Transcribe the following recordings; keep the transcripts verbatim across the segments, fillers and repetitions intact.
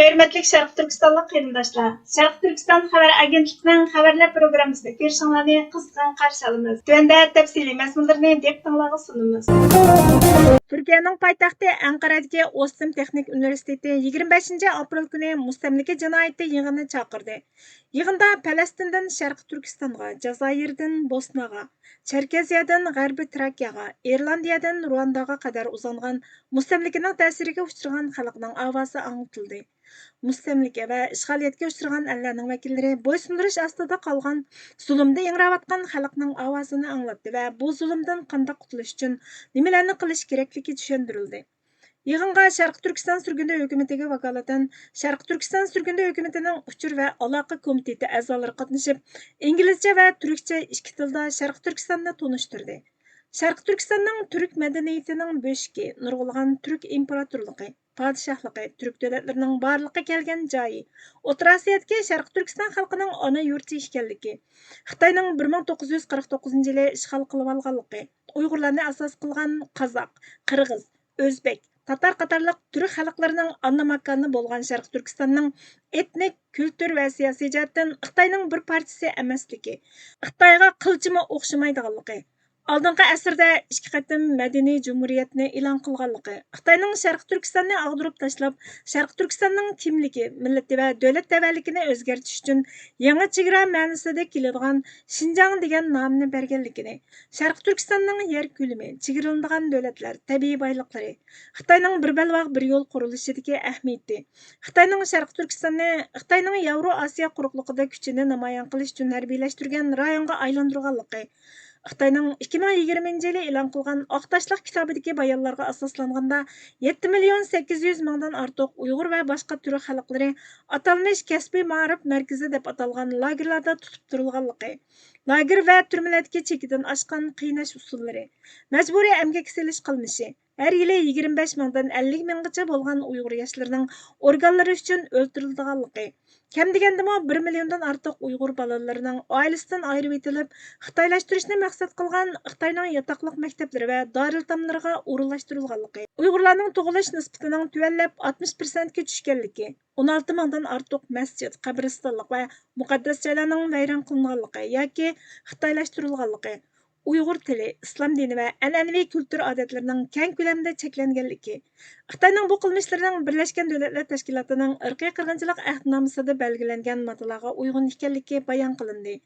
ھۆرمەتلىك شەرقىي تۈركىستانلىق قېرىنداشلار، شەرقىي تۈركىستان خەۋەر ئاگېنتلىقىنىڭ خەۋەرلەر پروگراممىسىدا كۆرۈشۈڭلارنى قىزغىن قارشى ئالىمىز. تۆۋەندە تەپسىلىي مەزمۇنلىرىنى دىققىتىڭلارغا سۇنىمىز. تۈركىيەنىڭ پايتەختى ئەنقەرەدىكى ئوستۇم تېخنىك ئۇنىۋېرسىتېتى يىگىرمە بەشىنچى ئاپرېل كۈنى مۇستەملىكە جىنايىتى يىغىنى چاقىردى. يىغىندا پەلەستىندىن شەرقىي تۈركىستانغا، جازائىردىن بوسناغا، چەركەزىيەدىن غەربىي تراكىيەگە، ئىرلاندىيەدىن رۇئانداغا قەدەر ئۇزانغان مۇستەملىكىنىڭ تەسىرىگە ئۇچرىغان خەلقنىڭ ئاۋازى ئاڭلىتىلدى. مۇستەملىكە ۋە ئىشغالىيەتكە ئۇچرىغان ئەللەرنىڭ ۋەكىللىرى بويسۇندۇرۇش ئاستىدا قالغان، زۇلۇمدا ئىڭراۋاتقان خەلقنىڭ ئاۋازىنى ئاڭلاتتى ۋە بۇ زۇلۇمدىن قانداق قۇتۇلۇش ئۈچۈن نېمىلەرنى قىلىش كېرەكلىكى چۈشەندۈرۈلدى. يىغىنغا شەرقىي تۈركىستان سۈرگۈندە ھۆكۈمىتىگە ۋاكالىتەن شەرقىي تۈركىستان سۈرگۈندە ھۆكۈمىتىنىڭ ئۇچۇر ۋە ئالاقە كومىتېتى ئەزالىرى قاتنىشىپ، ئىنگلىزچە ۋە تۈركچە ئىككى تىلدا شەرقىي تۈركىستاننى تونۇشتۇردى. شەرقىي تۈركىستاننىڭ تۈرك مەدەنىيىتىنىڭ بۆشۈكى، نۇرغۇنلىغان تۈرك ئىمپېراتورلۇقى، پادىشاھلىقى، تۈرك دۆلەتلىرىنىڭ بارلىققا كەلگەن جايى، ئوتتۇرا ئاسىيادىكى شەرقىي تۈركىستان خەلقىنىڭ ئانا يۇرتى ئىكەنلىكى، خىتاينىڭ بىر مىڭ توققۇز يۈز قىرىق توققۇزىنچى يىلى ئىشغال قىلىۋالغانلىقى، ئۇيغۇرلارنى ئاساس قىلغان قازاق، قىرغىز، ئۆزبېك، تاتار قاتارلىق تۈرك خەلقلىرىنىڭ ئانا ماكانى بولغان شەرقىي تۈركىستاننىڭ ئېتنىك، كۈلتۈر ۋە سىياسىي جەھەتتىن خىتاينىڭ بىر پارچىسى ئەمەسلىكى، خىتايغا قىلچىمۇ ئوخشىمايدىغانلىقى، ئالدىنقى ئەسىردە ئىككى قېتىم مەدەنىي جۇمھۇرىيەتنى ئېلان قىلغانلىقى، خىتاينىڭ شەرقىي تۈركىستاننى ئاغدۇرۇپ تاشلاپ، شەرقىي تۈركىستاننىڭ كىملىكى، مىللىتى ۋە دۆلەت تەۋەلىكىنى ئۆزگەرتىش ئۈچۈن يېڭى چېگرا مەنىسىدە كېلىدىغان شىنجاڭ دېگەن نامنى بەرگەنلىكىنى، شەرقىي تۈركىستاننىڭ يەر كۆلىمى، چېگرىلىنىدىغان دۆلەتلەر، تەبىئىي بايلىقلىرى، خىتاينىڭ بىر بەلباغ بىر يول قۇرۇلۇشىدىكى ئەھمىيىتى، خىتاينىڭ شەرقىي تۈركىستاننى خىتاينىڭ ياۋرو ئاسىيا قۇرۇقلۇقىدا كۈچىنى نامايان قىلىش ئۈچۈن ھەربىيلەشتۈرگەن رايونغا ئايلاندۇرغانلىقى، خىتاينىڭ ئىككى مىڭ يىگىرمىنچى يىلى ئېلان قىلغان ئاق تاشلىق كىتابىدىكى بايانلارغا ئاساسلانغاندا، يەتتە مىليون سەككىز يۈز مىڭدىن ئارتۇق ئۇيغۇر ۋە باشقا تۈرك خەلقلىرى ئاتالمىش كەسپىي مائارىپ مەركىزى دەپ ئاتالغان لاگېرلاردا تۇتۇپ تۇرۇلغانلىقى، لاگېر ۋە تۈرمىلەردىكى چېكىدىن ئاشقان قىيناش ئۇسۇللىرى، مەجبۇرىي ئەمگەك سېلىش قىلمىشى، ھەر يىلى يىگىرمە بەش مىڭدىن ئەللىك مىڭغىچە بولغان ئۇيغۇر ياشلىرىنىڭ ئورگانلىرى ئۈچۈن ئۆلتۈرۈلىدىغانلىقى، كەم دېگەندىمۇ بىر مىليوندىن ئارتۇق ئۇيغۇر بالىلىرىنىڭ ئائىلىسىدىن ئايرىۋېتىلىپ، خىتايلاشتۇرۇشنى مەقسەت قىلغان خىتاينىڭ ياتاقلىق مەكتەپلىرى ۋە دارىلئېتاملىرىغا ئورۇنلاشتۇرۇلغانلىقى، ئۇيغۇرلارنىڭ تۇغۇلۇش نىسبىتىنىڭ تۆۋەنلەپ ئاتمىش پىرسەنتكە چۈشكەنلىكى، ئون ئالتە مىڭدىن ئارتۇق مەسچىت، قەبرىستانلىق ۋە مۇقەددەس جايلارنىڭ ۋەيران قىلىنغانلىقى ياكى خىتايلاشتۇرۇلغانلىقى، ئۇيغۇر تىلى، ئىسلام دىنى ۋە ئەنئەنىۋى كۈلتۈر ئادەتلىرىنىڭ كەڭ كۆلەمدە چەكلەنگەنلىكى، خىتاينىڭ بۇ قىلمىشلىرىنىڭ بىرلەشكەن دۆلەتلەر تەشكىلاتىنىڭ ئىرقىي قىرغىنچىلىق ئەھدىنامىسىدا بەلگىلەنگەن ماددىلارغا ئۇيغۇن ئىكەنلىكى بايان قىلىندى.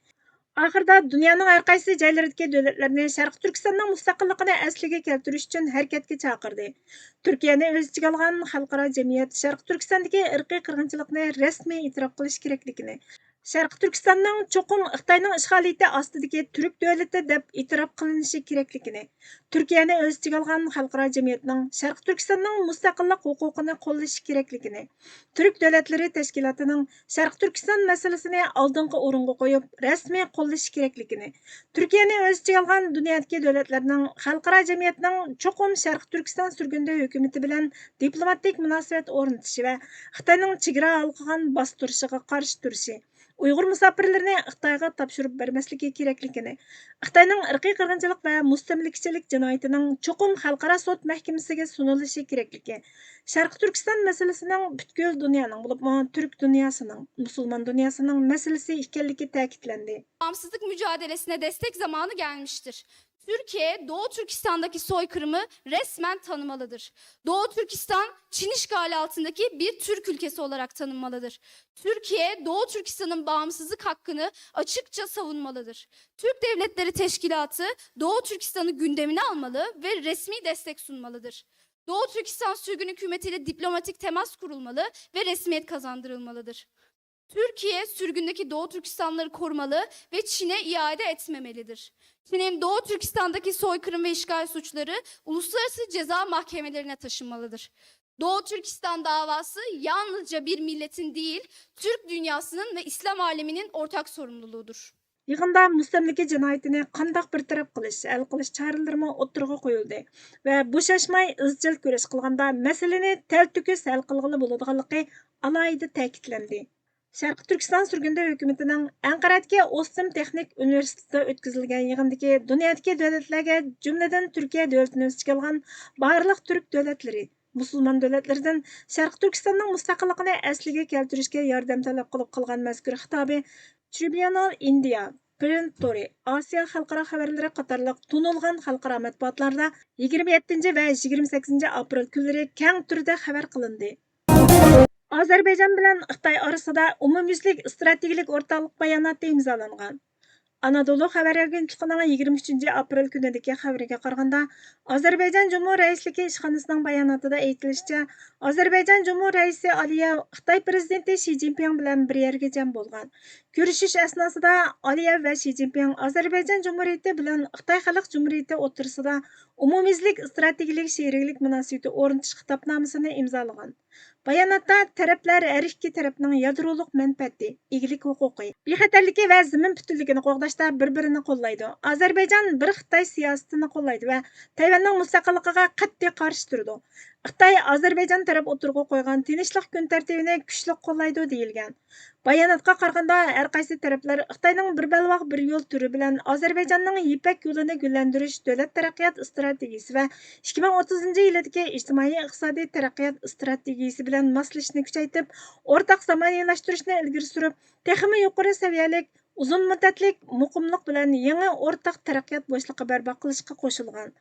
ئاخىرىدا دۇنيانىڭ ھەر قايسى جايلىرىدىكى دۆلەتلەرنى شەرقىي تۈركىستاننىڭ مۇستەقىللىقىنى ئەسلىگە كەلتۈرۈش ئۈچۈن ھەرىكەتكە چاقىردى. تۈركىيەنى ئۆز ئىچىگە ئالغان خەلقئارا جەمئىيەت شەرقىي تۈركىستاندىكى ئىرقىي قىرغىنچىلىقنى رەسمىي ئېتىراپ قىلىش كېرەكلىكىنى، شەرقىي تۈركىستاننىڭ چوقۇم خىتاينىڭ ئىشغالىيىتى ئاستىدىكى تۈرك دۆلىتى دەپ ئېتىراپ قىلىنىشى كېرەكلىكىنى، تۈركىيەنى ئۆز ئىچىگە ئالغان خەلقئارا جەمئىيەتنىڭ شەرقىي تۈركىستاننىڭ مۇستەقىللىق ھوقۇقىنى قوللىشى كېرەكلىكىنى، تۈرك دۆلەتلىرى تەشكىلاتىنىڭ شەرقىي تۈركىستان مەسىلىسىنى ئالدىنقى ئورۇنغا قويۇپ، رەسمىي قوللىشى كېرەكلىكىنى، تۈركىيەنى ئۆز ئىچىگە ئالغان دۇنيادىكى دۆلەتلەرنىڭ خەلقئارا جەمئىيەتنىڭ چوقۇم شەرقىي تۈركىستان سۈرگۈندە ھۆكۈمىتى بىلەن دىپلوماتىك مۇناسىۋەت ئورنىتىشى ۋە خىتاينىڭ چېگرا ھالقىغان باستۇرۇشىغا قارشى تۇرۇشى، ئۇيغۇر مۇساپىرلىرىنى خىتايغا تاپشۇرۇپ بەرمەسلىكى كېرەكلىكىنى، خىتاينىڭ ئىرقىي قىرغىنچىلىق ۋە مۇستەملىكىچىلىك جىنايىتىنىڭ چوقۇم خەلقئارا سوت مەھكىمىسىگە سۇنۇلۇشى كېرەكلىكى، شەرقىي تۈركىستان مەسىلىسىنىڭ پۈتكۈل دۇنيانىڭ، بولۇپمۇ تۈرك دۇنياسىنىڭ، مۇسۇلمان دۇنياسىنىڭ مەسىلىسى ئىكەنلىكى تەكىتلەندى. Bağımsızlık mücadelesine destek zamanı gelmiştir. Türkiye, Doğu Türkistan'daki soykırımı resmen tanımalıdır. Doğu Türkistan, Çin işgali altındaki bir Türk ülkesi olarak tanınmalıdır. Türkiye, Doğu Türkistan'ın bağımsızlık hakkını açıkça savunmalıdır. Türk Devletleri Teşkilatı, Doğu Türkistan'ı gündemine almalı ve resmi destek sunmalıdır. Doğu Türkistan sürgün hükümetiyle diplomatik temas kurulmalı ve resmiyet kazandırılmalıdır. Türkiye, sürgündeki Doğu Türkistanlıları korumalı ve Çin'e iade etmemelidir. Çin'in Doğu Türkistan'daki soykırım ve işgal suçları uluslararası ceza mahkemelerine taşınmalıdır. Doğu Türkistan davası yalnızca bir milletin değil, Türk dünyasının ve İslam aleminin ortak sorumluluğudur. يىغىندا مۇستەملىكە جىنايىتىنى قانداق بىر تەرەپ قىلىش، ھەل قىلىش چارىلىرىمۇ ئوتتۇرىغا قويۇلدى ۋە بوشاشماي ئىزچىل كۈرەش قىلغاندا مەسىلىنى تەلتۆكۈس ھەل قىلغىلى بولىدىغانلىقى ئالاھىدە تەكىتلەندى. شەرقىي تۈركىستان سۈرگۈندە ھۆكۈمىتىنىڭ ئەنقەرەدىكى ئوستۇم تېخنىك ئۇنىۋېرسىتېتىدا ئۆتكۈزۈلگەن يىغىندىكى دۇنيادىكى دۆلەتلەرگە، جۈملىدىن تۈركىيە دۆلىتىنى ئۆز ئىچىگە ئالغان بارلىق تۈرك دۆلەتلىرى، مۇسۇلمان دۆلەتلىرىدىن شەرقىي تۈركىستاننىڭ مۇستەقىللىقىنى ئەسلىگە كەلتۈرۈشكە ياردەم تەلەپ قىلىپ قىلغان مەزكۇر خىتابى ترىبيۇنال ئىندىيا، پرىنت تورى، ئاسىيا خەلقئارا خەۋەرلىرى قاتارلىق تونۇلغان خەلقئارا مەتبۇئاتلاردا يىگىرمە يەتتىنچى ۋە يىگىرمە سەككىزىنچى ئاپرېل كۈنلىرى كەڭ تۈردە خەۋەر قىلىندى. ئازەربەيجان بىلەن خىتاي ئارىسىدا ئومۇميۈزلۈك ئىستراتېگىيەلىك ئورتاقلىق باياناتى ئىمزالانغان. ئانادولۇ خەۋەر ئاگېنتلىقىنىڭ يىگىرمە ئۈچىنچى ئاپرېل كۈنىدىكى خەۋىرىگە قارىغاندا، ئازەربەيجان جۇمھۇر رەئىسلىكى ئىشخانىسىنىڭ باياناتىدا ئېيتىلىشىچە، ئازەربەيجان جۇمھۇر رەئىسى ئالىيېۋ خىتاي پىرېزىدېنتى شى جىنپىڭ بىلەن بىر يەرگە جەم بولغان. كۆرۈشۈش ئەسناسىدا ئالىيېۋ ۋە شى جىنپىڭ ئازەربەيجان جۇمھۇرىيىتى بىلەن خىتاي خەلق جۇمھۇرىيىتى ئوتتۇرىسىدا ئومۇميۈزلۈك ئىستراتېگىيەلىك شېرىكلىك مۇناسىۋىتى ئورنىتىش خىتابنامىسىنى ئىمزالىغان. باياناتتا تەرەپلەر ھەر ئىككى تەرەپنىڭ يادرولۇق مەنپەئەتى، ئىگىلىك ھوقۇقى، بىخەتەرلىكى ۋە زېمىن پۈتۈنلۈكىنى قوغداشتا بىر-بىرىنى قوللايدۇ. ئازەربەيجان بىر خىتاي سىياسىتىنى قوللايدۇ ۋە تەيۋەننىڭ مۇستەقىللىقىغا قەتئىي قارشى تۇرىدۇ. خىتاي ئازەربەيجان تەرەپ ئوتتۇرىغا قويغان تىنچلىق كۈن تەرتىپىنى كۈچلۈك قوللايدۇ، دېيىلگەن. باياناتقا قارىغاندا، ھەر قايسى تەرەپلەر خىتاينىڭ بىر بەلباغ بىر يول تۈرى بىلەن ئازەربەيجاننىڭ يىپەك يولىنى گۈللەندۈرۈش دۆلەت تەرەققىيات ئىستراتېگىيىسى ۋە ئىككى مىڭ ئوتتۇزىنچى يىلىدىكى ئىجتىمائىي ئىقتىسادىي تەرەققىيات ئىستراتېگىيىسى بىلەن ماسلىشىشنى كۈچەيتىپ، ئورتاق زامانىۋىلاشتۇرۇشنى ئىلگىرى سۈرۈپ، تېخىمۇ يۇقىرى سەۋىيەلىك، ئۇزۇن مۇددەتلىك مۇقىملىق بىلەن يېڭى ئورتاق تەرەققىيات بوشلۇقى بەرپا قىلىشقا قوشۇلغان.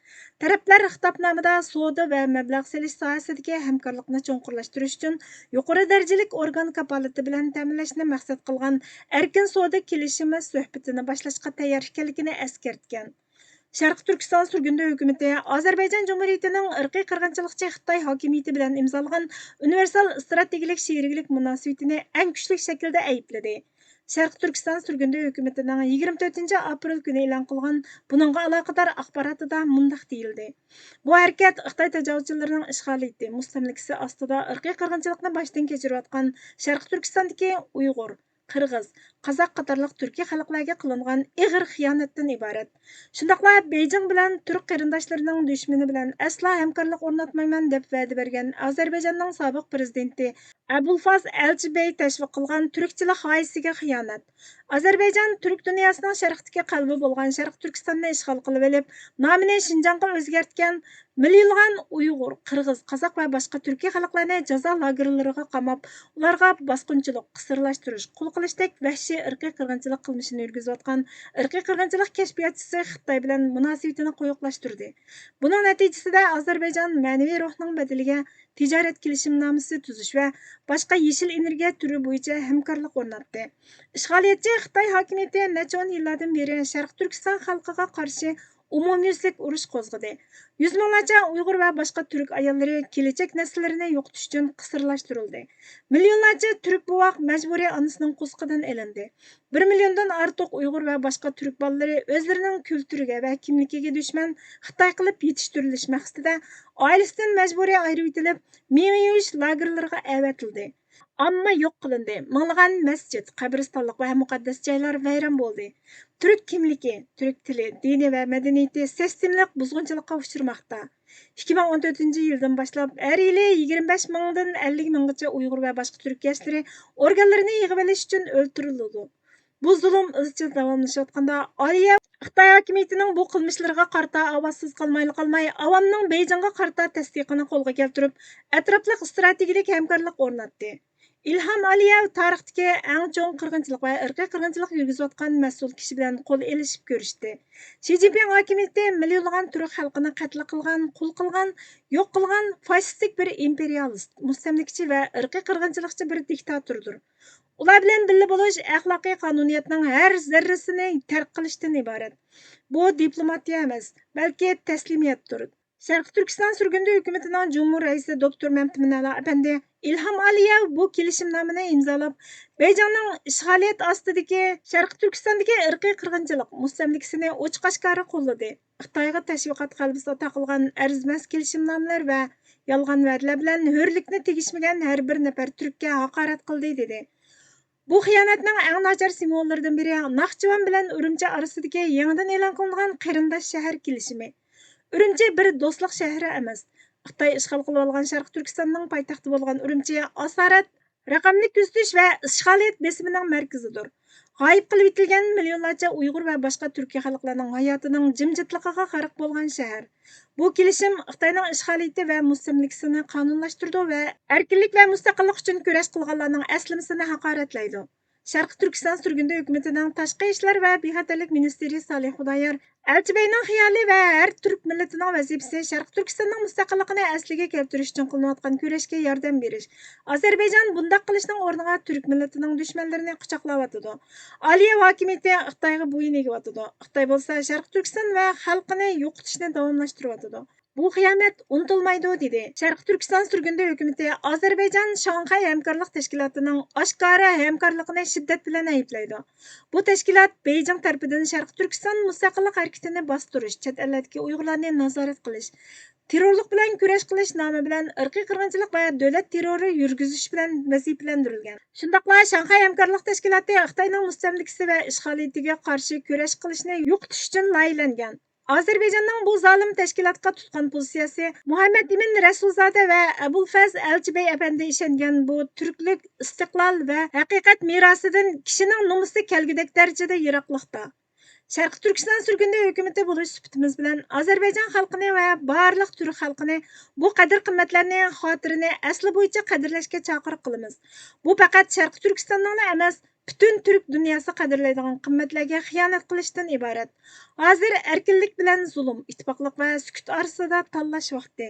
تەرەپلەر خىتابنامىدا سودا ۋە مەبلەغ سېلىش ساھەسىدىكى ھەمكارلىقنى چوڭقۇرلاشتۇرۇش ئۈچۈن يۇقىرى دەرىجىلىك ئورگان كاپالىتى بىلەن تەمىنلەشنى مەقسەت قىلغان ئەركىن سودا كېلىشىمى سۆھبىتىنى باشلاشقا تەييار ئىكەنلىكىنى ئەسكەرتكەن. شەرقىي تۈركىستان سۈرگۈندە ھۆكۈمىتى ئازەربەيجان جۇمھۇرىيىتىنىڭ ئىرقىي قىرغىنچىلىقچى خىتاي ھاكىمىيىتى بىلەن ئىمزالىغان ئۇنىۋېرسال ئىستراتېگىيەلىك شېرىكلىك مۇناسىۋىتىنى ئەڭ كۈچلۈك شەكىلدە ئەيىبلىدى. شەرقىي تۈركىستان سۈرگۈندە ھۆكۈمىتىنىڭ يىگىرمە تۆتىنچى ئاپرېل كۈنى ئېلان قىلغان بۇنىڭغا ئالاقىدار ئاخباراتىدا مۇنداق دېيىلدى: بۇ ھەرىكەت خىتاي تاجاۋۇزچىلىرىنىڭ ئىشغالىيىتى، مۇستەملىكىسى ئاستىدا ئىرقىي قىرغىنچىلىقنى باشتىن كەچۈرۈۋاتقان شەرقىي تۈركىستاندىكى ئۇيغۇر، قىرغىز، قازاق قاتارلىق تۈركىي خەلقلەرگە قىلىنغان ئېغىر خىيانەتتىن ئىبارەت. شۇنداقلا بېيجىڭ بىلەن تۈرك قېرىنداشلىرىنىڭ دۈشمىنى بىلەن ئەسلا ھەمكارلىق ئورناتمايمەن دەپ ۋەدە بەرگەن ئازەربەيجاننىڭ سابىق پىرېزىدېنتى ئەبۇلفاز ئەلچى بەي تەشۋىق قىلغان تۈركچىلىك غايىسىگە خىيانەت. ئازەربەيجان تۈرك دۇنياسىنىڭ شەرقتىكى قەلبى بولغان شەرقىي تۈركىستاننى ئىشغال قىلىۋېلىپ، نامىنى شىنجاڭغا ئۆزگەرتكەن مىليونلىغان ئۇيغۇر، قىرغىز، قازاق ۋە باشقا تۈركىي خەلقلەرنى جازا لاگېرلىرىغا قاماپ، ئۇلارغا باسقۇنچىلىق، قىسىرلاشتۇرۇش، قۇل قىلىشتەك ۋەھشىي ئىرقىي قىرغىنچىلىق قىلمىشىنى يۈرگۈزۈۋاتقان ئىرقىي قىرغىنچىلىق كەشپىياتچىسى خىتاي بىلەن مۇناسىۋىتىنى قويۇقلاشتۇردى. بۇنىڭ نەتىجىسىدە ئازەربەيجان مەنىۋى روھنىڭ بەدىلىگە تىجارەت كېلىشىمنامىسى تۈزۈش ۋە باشقا يېشىل ئېنېرگىيە تۈرى بويىچە ھەمكارلىق ئورناتتى. ئىشغالىيەتچى خىتاي ھاكىمىيىتى نەچچە ئون يىللاردىن بېرى شەرقىي تۈركىستان خەلقىگە قارشى ئومۇميۈزلۈك ئۇرۇش قوزغىدى. يۈز مىڭلارچە ئۇيغۇر ۋە باشقا تۈرك ئاياللىرى كېلەچەك نەسىللىرىنى يوقىتىش ئۈچۈن قىسىرلاشتۇرۇلدى. مىليونلارچە تۈرك بوۋاق مەجبۇرىي ئانىسىنىڭ قورسىقىدىن ئېلىندى. بىر مىليوندىن ئارتۇق ئۇيغۇر ۋە باشقا تۈرك بالىلىرى ئۆزلىرىنىڭ كۈلتۈرىگە ۋە كىملىكىگە دۈشمەن خىتاي قىلىپ يېتىشتۈرۈلۈش مەقسىتىدە ئائىلىسىدىن مەجبۇرىي ئايرىۋېتىلىپ، مېڭە يۇيۇش لاگېرلىرىغا ئەۋەتىلدى. ئامما يوق قىلىندى. مىڭلىغان مەسچىت، قەبرىستانلىق ۋە مۇقەددەس جايلار ۋەيران بولدى. تۈرك كىملىكى، تۈرك تىلى، دىنى ۋە مەدەنىيىتى سىستېمىلىق بۇزغۇنچىلىققا ئۇچرىماقتا. ئىككى مىڭ ئون تۆتىنچى يىلدىن باشلاپ ھەر يىلى يىگىرمە بەش مىڭدىن ئەللىك مىڭغىچە ئۇيغۇر ۋە باشقا تۈرك ياشلىرى ئورگانلىرىنى يىغىۋېلىش ئۈچۈن ئۆلتۈرۈلىدۇ. بۇ زۇلۇم ئىزچىل داۋاملىشىۋاتقاندا، ئالىيە خىتاي ھاكىمىيىتىنىڭ بۇ قىلمىشلىرىغا قارىتا ئاۋازسىز قالمايلا قالماي، ئاۋامنىڭ بېيجىڭغا قارىتا تەستىقىنى قولغا كەلتۈرۈپ، ئەتراپلىق ئىستراتېگىيەلىك ھەمكارلىق ئورناتتى. ئىلھام ئالىيېۋ تارىختىكى ئەڭ چوڭ قىرغىنچىلىق ۋە ئىرقىي قىرغىنچىلىق يۈرگۈزۈۋاتقان مەسئۇل كىشى بىلەن قول ئېلىشىپ كۆرۈشتى. شى جىنپىڭ ھاكىمىيىتى مىليونلىغان تۈرك خەلقىنى قەتل قىلغان، قۇل قىلغان، يوق قىلغان فاشىستىك بىر ئىمپېرىيالىست، مۇستەملىكىچى ۋە ئىرقىي قىرغىنچىلىقچى بىر دىكتاتوردۇر. ئۇلار بىلەن بىللە بولۇش ئەخلاقىي قانۇنىيەتنىڭ ھەر زەررىسىنى تەرك قىلىشتىن ئىبارەت. بۇ دىپلوماتىيە ئەمەس، بەلكى تەسلىمىيەتتۇر. شەرقىي تۈركىستان سۈرگۈندە ھۆكۈمىتىنىڭ جۇمھۇر رەئىسى دوكتور مەمتىمىن ئەلا ئەپەندى ئىلھام ئالىيېۋ بۇ كېلىشىمنامىنى ئىمزالاپ، بېيجىڭنىڭ ئىشغالىيەت ئاستىدىكى شەرقىي تۈركىستاندىكى ئىرقىي قىرغىنچىلىق مۇستەملىكىسىنى ئوچۇق-ئاشكارا قوللىدى. خىتايغا تەشۋىقات غەلىبىسى ئاتا قىلغان ئەرزىمەس كېلىشىمنامىلەر ۋە يالغان ۋەدىلەر بىلەن ھۆرلۈكنى تېگىشمىگەن ھەر بىر نەپەر تۈرككە ھاقارەت قىلدى، دېدى. بۇ خىيانەتنىڭ ئەڭ ناچار سىمۋوللىرىدىن بىرى ناخچىۋان بىلەن ئۈرۈمچى ئارىسىدىكى يېڭىدىن ئېلان قىلىنغان قېرىنداش شەھەر كېلىشىمى. ئۈرۈمچى بىر دوستلۇق شەھىرى ئەمەس. خىتاي ئىشغال قىلىۋالغان شەرقىي تۈركىستاننىڭ پايتەختى بولغان ئۈرۈمچى ئاسارەت، رەقەملىك كۆزىتىش ۋە ئىشغالىيەت بېسىمىنىڭ مەركىزىدۇر. غايىب قىلىۋېتىلگەن مىليونلارچە ئۇيغۇر ۋە باشقا تۈركىي خەلقلەرنىڭ ھاياتىنىڭ جىمجىتلىقىغا غەرق بولغان شەھەر. بۇ كېلىشىم خىتاينىڭ ئىشغالىيىتى ۋە مۇستەملىكىسىنى قانۇنلاشتۇرىدۇ ۋە ئەركىنلىك ۋە مۇستەقىللىق ئۈچۈن كۈرەش قىلغانلارنىڭ ئەسلىمىسىنى ھاقارەتلەيدۇ. شەرقىي تۈركىستان سۈرگۈندە ھۆكۈمىتىنىڭ تاشقى ئىشلار ۋە بىخەتەرلىك مىنىستىرى سالىھ خۇدايار ئەلچىبەينىڭ خىيالى ۋە ھەر تۈرك مىللىتىنىڭ ۋەزىپىسى شەرقىي تۈركىستاننىڭ مۇستەقىللىقىنى ئەسلىگە كەلتۈرۈش ئۈچۈن قىلىنىۋاتقان كۈرەشكە ياردەم بېرىش. ئازەربەيجان بۇنداق قىلىشنىڭ ئورنىغا تۈرك مىللىتىنىڭ دۈشمەنلىرىنى قۇچاقلاۋاتىدۇ. ئالىيە ھاكىمىيىتى خىتايغا بويۇن ئېگىۋاتىدۇ. خىتاي بولسا شەرقىي تۈركىستان ۋە خەلقىنى يوقىتىشنى داۋاملاشتۇرۇۋاتىدۇ. بۇ خىيانەت ئۇنتۇلمايدۇ، دېدى. شەرقىي تۈركىستان سۈرگۈندە ھۆكۈمىتى ئازەربەيجان شاڭخەي ھەمكارلىق تەشكىلاتىنىڭ ئاشكارا ھەمكارلىقىنى شىددەت بىلەن ئەيىبلەيدۇ. بۇ تەشكىلات بېيجىڭ تەرىپىدىن شەرقىي تۈركىستان مۇستەقىللىق ھەرىكىتىنى باستۇرۇش، چەت ئەللەردىكى ئۇيغۇرلارنى نازارەت قىلىش، تېررورلۇق بىلەن كۈرەش قىلىش نامى بىلەن ئىرقىي قىرغىنچىلىق ۋە دۆلەت تېررورى يۈرگۈزۈش بىلەن ۋەزىپىلەندۈرۈلگەن. شۇنداقلا شاڭخەي ھەمكارلىق تەشكىلاتى خىتاينىڭ مۇستەملىكىسى ۋە ئىشغالىيىتىگە قارشى كۈرەش قىلىشنى يوقىتىش ئۈچۈن لايىھەلەنگەن. ئازەربەيجاننىڭ بۇ زالىم تەشكىلاتقا تۇتقان پوزىتسىيەسى مۇھەممەد ئىمىن رەسۇلزادە ۋە ئەبۇلفەز ئەلچىبەي ئەپەندى ئىشەنگەن بۇ تۈركلۈك ئىستىقلال ۋە ھەقىقەت مىراسىدىن كىشىنىڭ نومۇسى كەلگۈدەك دەرىجىدە يىراقلىقتا. شەرقىي تۈركىستان سۈرگۈندە ھۆكۈمىتى بولۇش سۈپىتىمىز بىلەن ئازەربەيجان خەلقىنى ۋە بارلىق تۈرك خەلقىنى بۇ قەدىر-قىممەتلەرنى، خاتىرىنى ئەسلى بويىچە قەدىرلەشكە چاقىرىق قىلىمىز. بۇ پەقەت شەرقىي تۈركىستاننىڭلا ئەمەس، پۈتۈن تۈرك دۇنياسى قەدىرلەيدىغان قىممەتلەرگە خىيانەت قىلىشتىن ئىبارەت. ھازىر ئەركىنلىك بىلەن زۇلۇم، ئىتتىپاقلىق ۋە سۈكۈت ئارىسىدا تاللاش ۋاقتى.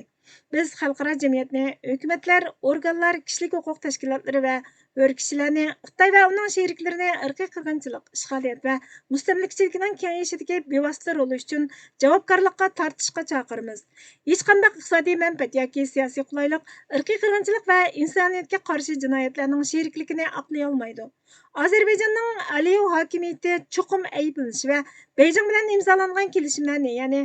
بىز خەلقئارا جەمئىيەتنى، ھۆكۈمەتلەر، ئورگانلار، كىشىلىك ھوقۇق تەشكىلاتلىرى ۋە ئۆركىشىلەرنى خىتاي ۋە ئۇنىڭ شېرىكلىرىنى ئىرقىي قىرغىنچىلىق، ئىشغالىيەت ۋە مۇستەملىكىچىلىكىنىڭ كېڭىيىشىدىكى بىۋاسىتە رولى ئۈچۈن جاۋابكارلىققا تارتىشقا چاقىرىمىز. ھېچقانداق ئىقتىسادىي مەنپەئەت ياكى سىياسىي قولايلىق ئىرقىي قىرغىنچىلىق ۋە ئىنسانىيەتكە قارشى جىنايەتلەرنىڭ شېرىكلىكىنى ئاقلىيالمايدۇ. ئازەربەيجاننىڭ ئەلىيېۋ ھاكىمىيىتى چوقۇم ئەيىبلىنىشى ۋە بېيجىڭ بىلەن ئىمزالانغان كېلىشىملەرنى، يەنى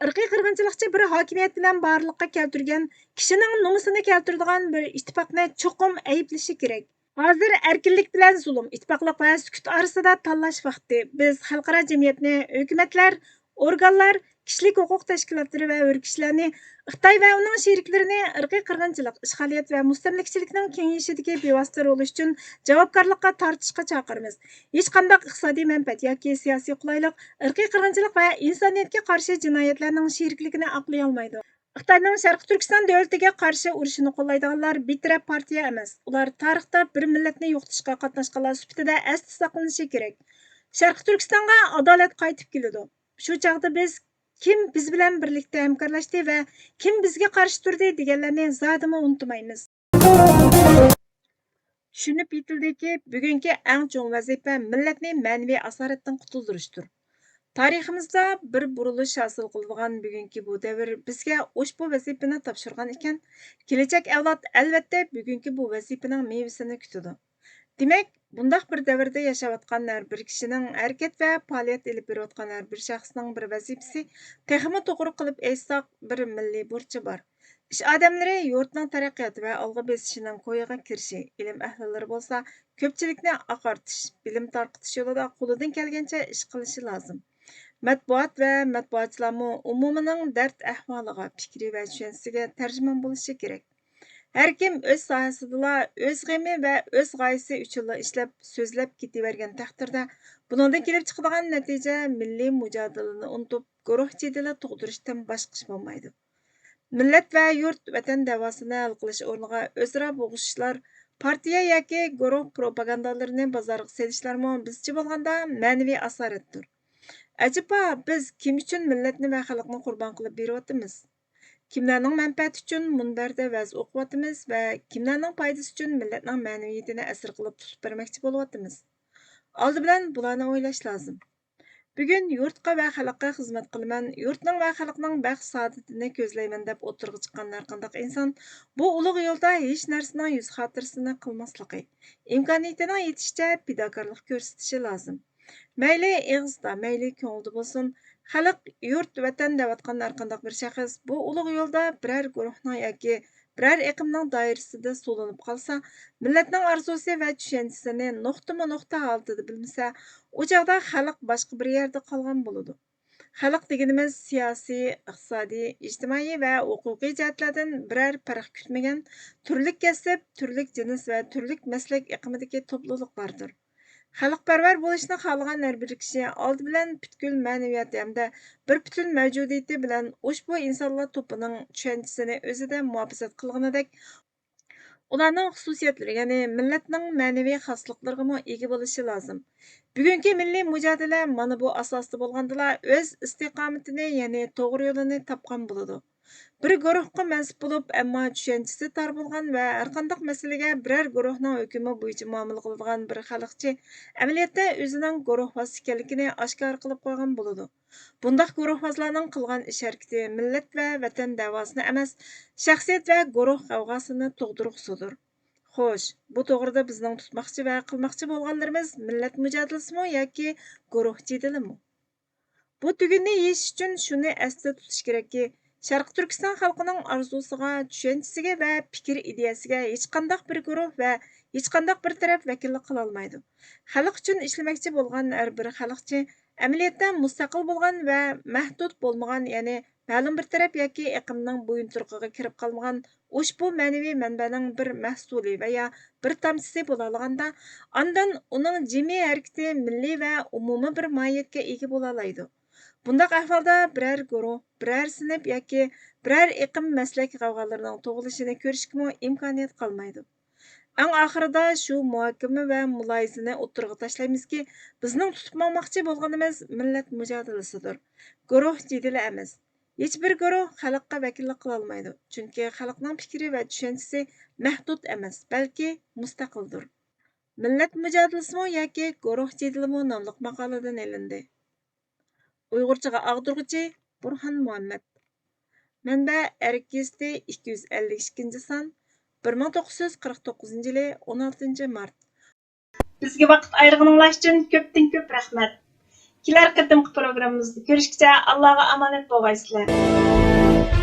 ئىرقىي قىرغىنچىلىقچى بىر ھاكىمىيەت بىلەن بارلىققا كەلتۈرگەن، كىشىنىڭ نومۇسىنى كەلتۈرىدىغان بىر ئىتتىپاقنى چوقۇم ئەيىبلىشى كېرەك. ھازىر ئەركىنلىك بىلەن زۇلۇم، ئىتتىپاقلىق ۋە سۈكۈت ئارىسىدا تاللاش ۋاقتى. بىز خەلقئارا جەمئىيەتنى، ھۆكۈمەتلەر، ئورگانلار، كىشىلىك ھوقۇق تەشكىلاتلىرى ۋە ئۆركىشلەرنى خىتاي ۋە ئۇنىڭ شېرىكلىرىنى ئىرقىي قىرغىنچىلىق، ئىشغالىيەت ۋە مۇستەملىكىچىلىكنىڭ كېڭىيىشىدىكى بىۋاسىتە رولى ئۈچۈن جاۋابكارلىققا تارتىشقا چاقىرىمىز. ھېچقانداق ئىقتىسادىي مەنپەئەت ياكى سىياسىي قولايلىق ئىرقىي قىرغىنچىلىق ۋە ئىنسانىيەتكە قارشى جىنايەتلەرنىڭ شېرىكلىكىنى ئاقلىيالمايدۇ. خىتاينىڭ شەرقىي تۈركىستان دۆلىتىگە قارشى ئۇرۇشىنى قوللايدىغانلار بىتەرەپ پارتىيە ئەمەس، ئۇلار تارىختا بىر مىللەتنى يوقىتىشقا قاتناشقانلار سۈپىتىدە ئەستە ساقلىنىشى كېرەك. شەرقىي تۈركىستانغا ئادالەت قايتىپ كېلىدۇ. شۇ چاغدا بىز كىم بىز بىلەن بىرلىكتە ھەمكارلاشتى ۋە كىم بىزگە قارشى تۇردى دېگەنلەرنى زادىمۇ ئۇنتۇمايمىز. چۈشىنىپ يېتىلدىكى، بۈگۈنكى ئەڭ چوڭ ۋەزىپە مىللەتنى مەنىۋى ئاسارەتتىن قۇتۇلدۇرۇشتۇر. تارىخىمىزدا بىر بۇرۇلۇش ھاسىل قىلىدىغان بۈگۈنكى بۇ دەۋر بىزگە ئۇشبۇ ۋەزىپىنى تاپشۇرغان ئىكەن، كېلەچەك ئەۋلاد ئەلۋەتتە بۈگۈنكى بۇ ۋەزىپىنىڭ مېۋىسىنى كۈتىدۇ. دېمەك، بۇنداق بىر دەۋردە ياشاۋاتقان ھەر بىر كىشىنىڭ، ھەرىكەت ۋە پائالىيەت ئېلىپ بېرىۋاتقان ھەر بىر شەخسنىڭ بىر ۋەزىپىسى تېخىمۇ توغرا قىلىپ ئېيتساق، بىر مىللىي بۇرچى بار. ئىش ئادەملىرى يۇرتنىڭ تەرەققىياتى ۋە ئالغا بېسىشىنىڭ كويىغا كىرىشى، ئىلىم ئەھلىلىرى بولسا كۆپچىلىكنى ئاقارتىش، بىلىم تارقىتىش يولىدا قولىدىن كەلگەنچە ئىش قىلىشى لازىم. مەتبۇئات ۋە مەتبۇئاتچىلارمۇ ئومۇمىنىڭ دەرد ئەھۋالىغا، پىكرى ۋە چۈشەنچىسىگە تەرجىمان بولۇشى كېرەك. ھەركىم ئۆز ساھەسىدىلا ئۆز غېمى ۋە ئۆز غايىسى ئۈچۈنلا ئىشلەپ، سۆزلەپ كېتىۋەرگەن تەقدىردە، بۇنىڭدىن كېلىپ چىقىدىغان نەتىجە مىللىي مۇجادىلىنى ئۇنتۇپ، گۇرۇھ جېدىلى تۇغدۇرۇشتىن باشقا ئىش بولمايدۇ. مىللەت ۋە يۇرت، ۋەتەن دەۋاسىنى ھەل قىلىش ئورنىغا ئۆزئارا بوغۇشۇشلار، پارتىيە ياكى گۇرۇھ پروپاگاندالىرىنى بازارغا سېلىشلارمۇ بىزچە بولغاندا مەنىۋى ئاسارەتتۇر. ئەجەبا، بىز كىم ئۈچۈن مىللەتنى ۋە خەلقنى قۇربان قىلىپ بېرىۋاتىمىز؟ كىملەرنىڭ مەنپەئەتى ئۈچۈن مۇنبەردە ۋەز ئوقۇۋاتىمىز ۋە كىملەرنىڭ پايدىسى ئۈچۈن مىللەتنىڭ مەنىۋىيىتىنى ئەسىر قىلىپ تۇتۇپ بەرمەكچى بولۇۋاتىمىز؟ ئالدى بىلەن بۇلارنى ئويلاش لازىم. بۈگۈن يۇرتقا ۋە خەلققە خىزمەت قىلىمەن، يۇرتنىڭ ۋە خەلقنىڭ بەخت-سائادىتىنى كۆزلەيمەن دەپ ئوتتۇرىغا چىققان ھەرقانداق ئىنسان بۇ ئۇلۇغ يولدا ھېچ نەرسىنىڭ يۈز خاتىرىسىنى قىلماسلىقى، ئىمكانىيىتىنىڭ يېتىشىچە پىداكارلىق كۆرسىتىشى لازىم. مەيلى ئېغىزدا، مەيلى كۆڭۈلدە بولسۇن، خەلق، يۇرت، ۋەتەن دەۋاتقان ھەرقانداق بىر شەخس بۇ ئۇلۇغ يولدا بىرەر گۇرۇھنىڭ ياكى بىرەر ئېقىمنىڭ دائىرىسىدە سولىنىپ قالسا، مىللەتنىڭ ئارزۇسى ۋە چۈشەنچىسىنى نۇقتىمۇ نۇقتا ھالىتىدە بىلمىسە، ئۇ چاغدا خەلق باشقا بىر يەردە قالغان بولىدۇ. خەلق دېگىنىمىز سىياسىي، ئىقتىسادىي، ئىجتىمائىي ۋە ھوقۇقىي جەھەتلەردىن بىرەر پەرق كۈتمىگەن، تۈرلۈك كەسىپ، تۈرلۈك جىنس ۋە تۈرلۈك مەسلەك ئېقىمىدىكى توپلۇلۇقلاردۇر. خەلقپەرۋەر بولۇشنى خالىغان ھەر بىر كىشى ئالدى بىلەن پۈتكۈل مەنىۋىيەت ھەمدە بىر پۈتۈن مەۋجۇدىيىتى بىلەن ئۇشبۇ ئىنسانلار توپىنىڭ چۈشەنچىسىنى ئۆزىدە مۇھاپىزەت قىلغىنىدەك، ئۇلارنىڭ خۇسۇسىيەتلىرى، يەنى مىللەتنىڭ مەنىۋى خاسلىقلىرىغىمۇ ئىگە بولۇشى لازىم. بۈگۈنكى مىللىي مۇجادىلە مانا بۇ ئاساستا بولغاندىلا ئۆز ئىستىقامىتىنى، يەنى توغرا يولىنى تاپقان بولىدۇ. بىر گۇرۇھقا مەنسۇپ بولۇپ، ئەمما چۈشەنچىسى تار بولغان ۋە ھەرقانداق مەسىلىگە بىرەر گۇرۇھنىڭ ھۆكمى بويىچە مۇئامىلە قىلىدىغان بىر خەلقچى ئەمەلىيەتتە ئۆزىنىڭ گۇرۇھۋاز ئىكەنلىكىنى ئاشكارا قىلىپ قويغان بولىدۇ. بۇنداق گۇرۇھۋازلارنىڭ قىلغان ئىش ھەرىكىتى مىللەت ۋە ۋەتەن دەۋاسىنى ئەمەس، شەخسىيەت ۋە گۇرۇھ غەۋغاسىنى تۇغدۇرغۇسىدۇر. خوش، بۇ توغرىدا بىزنىڭ تۇتماقچى ۋە قىلماقچى بولغانلىرىمىز مىللەت مۇجادىلىسىمۇ ياكى گۇرۇھ جېدىلىمۇ؟ بۇ تۈگۈننى يېشىش ئۈچۈن شۇنى ئەستە تۇتۇش كېرەككى، شەرقىي تۈركىستان خەلقىنىڭ ئارزۇسىغا، چۈشەنچىسىگە ۋە پىكىر ئىدىيەسىگە ھېچقانداق بىر گۇرۇھ ۋە ھېچقانداق بىر تەرەپ ۋەكىللىك قىلالمايدۇ. خەلق ئۈچۈن ئىشلىمەكچى بولغان ھەر بىر خەلقچى ئەمەلىيەتتە مۇستەقىل بولغان ۋە مەھدۇد بولمىغان، يەنى مەلۇم بىر تەرەپ ياكى ئېقىمنىڭ بويۇنتۇرۇقىغا كىرىپ قالمىغان ئۇشبۇ مەنىۋى مەنبەنىڭ بىر مەھسۇلى ۋە يا بىر تامچىسى بولالىغاندا، ئاندىن ئۇنىڭ جىمى ھەرىكىتى مىللىي ۋە ئومۇمىي بىر ماھىيەتكە ئىگە بولالايدۇ. بۇنداق ئەھۋالدا بىرەر گۇرۇھ، بىرەر سىنىپ ياكى بىرەر ئېقىم مەسلەك غەۋغالىرىنىڭ تۇغۇلۇشىنى كۆرۈشكىمۇ ئىمكانىيەت قالمايدۇ. ئەڭ ئاخىرىدا شۇ مۇھاكىمە ۋە مۇلاھىزىنى ئوتتۇرىغا تاشلايمىزكى، بىزنىڭ تۇتۇپ ماڭماقچى بولغىنىمىز مىللەت مۇجادىلىسىدۇر. گۇرۇھ جېدىلى ئەمەس. ھېچبىر گۇرۇھ خەلققە ۋەكىللىك قىلالمايدۇ، چۈنكى خەلقنىڭ پىكرى ۋە چۈشەنچىسى مەھدۇد ئەمەس، بەلكى مۇستەقىلدۇر. مىللەت مۇجادىلىسىمۇ ياكى گۇرۇھ جېدىلىمۇ ناملىق ماقالىدىن ئېلىندى. ئۇيغۇرچىغا ئاغدۇرغۇچى بۇرھان مۇھەممەت. مەنبە: ئەرك گېزىتى، ئىككى يۈز ئەللىك ئىككىنچى سان، بىر مىڭ توققۇز يۈز قىرىق توققۇزىنچى يىلى، ئون ئالتىنچى مارت. بىزگە ۋاقىت ئايرىغىنىڭلار ئۈچۈن كۆپتىن كۆپ رەھمەت. كېلەر قېتىمقى پروگراممىمىزدا كۆرۈشكىچە ئاللاغا ئامانەت بولغايسىلەر.